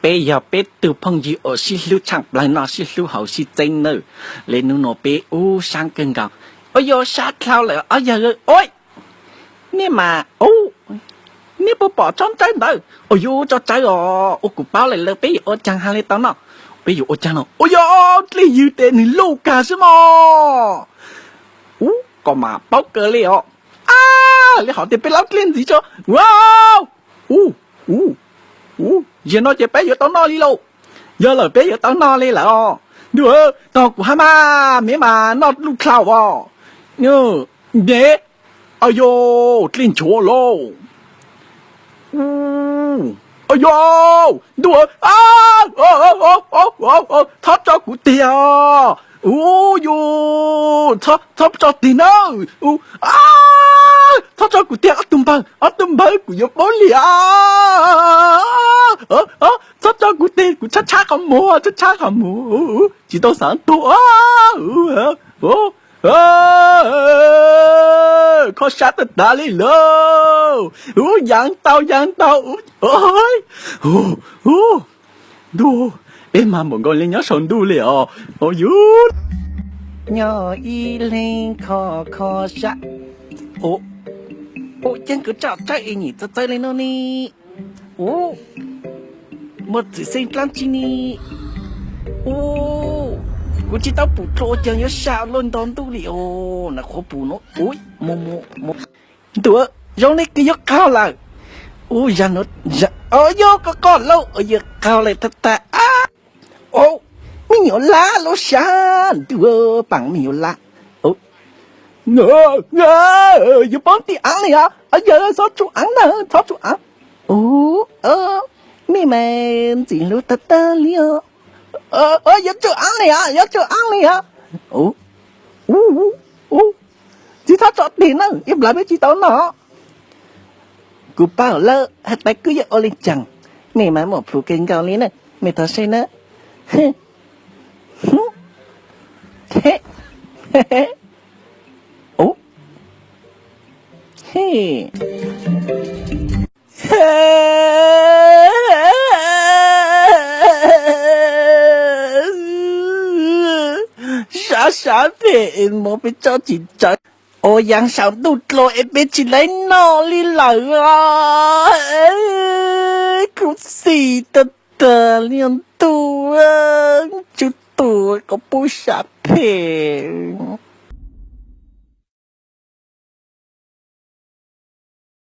Peb yog peb tug phooj ywg uas sib hlub tshaaj plawg noj sib hlub haus sib txeeb nawb. Le nub nua peb ub sab kawg nkaus. Ua yuav sab dlhau lawm ob yawg. Ua, nej mas, ub, nej puas pom tsob tsawb ntawd? Ua yuav tsob tsawb os, ua kuv paub lawm lawm peb yuav ua caag has le tau noj? Peb yuav ua caag no? Ua yog dlej ywg tes nwg luj kag xwb mog. Ub, koj mas paub kawg li os. A, le hov tias peb laub dlej ntxiv tso. Ua, ub, ub, ub, yog no ces peb yuav tau noj li lauj. Yog lawm peb yuav tau noj li lawm os. Ntuj, tog kuv hab mas, me mas noj luj dlhau os. Me, a yog, dlej nchuav lauj. Ua yog, ntuj, txhob tso kuv tiag. Ua yog, txhob tso tiag na. Txhob tso kuv tiag ob tug npawg, ob tug npawg kuv yuav paub liam. Txhob tso kuv tiag, kuv tshab tshab qhov muag, tshab tshab qhov muag, tsis tau xaav tuag. Kho sab tag tag li lauj. Ub, yaav tau, yaav tau. Ntuj, peb mag npaum nkaus li nyob saum ntuj li os. Ua yog, nyob ib leeg kho kho sab. Ua, ua caag kuv tso tsawb es nyim txawv txawv li no ne. Ub, muaj txwm xeeb dlaab tsi ne. Ub, kuv tsis tau pum dlua ua caag yuav sab luaj nto ntuj li os. Na qhuav pum no. Ub, mus mus mus. Ntuj, zoo li kws yuav qaug lawm. Ub, zag no, o yog koj qoj lauj, yuav qaug lawm tag tag. A, o, me nyuam lab lub sab ntuj, paam me nyuam lab. Yuav poob tim aav li os, yog txhob tsuj aav na, txhob tsuj aav. Ub, mej mas ntxim hlub tag tag li os. Yuav tsuj aav li os, yuav tsuj aav li os. Ub, txiv txhob tso tig na, ib plag peb tsis tau noj. Kuv paub lawm has tas kuv yuav ua li caag, mej mas muaj plhus kawg nkaus li na, mej thov saib na. Sab sab phem es mus peb tsob tsis tsawv, ua yaav saum ntuj dlua es peb tsis laib noj li lawm. Khuv xim tag tag li ntuj, tswv tus kom pub sab phem.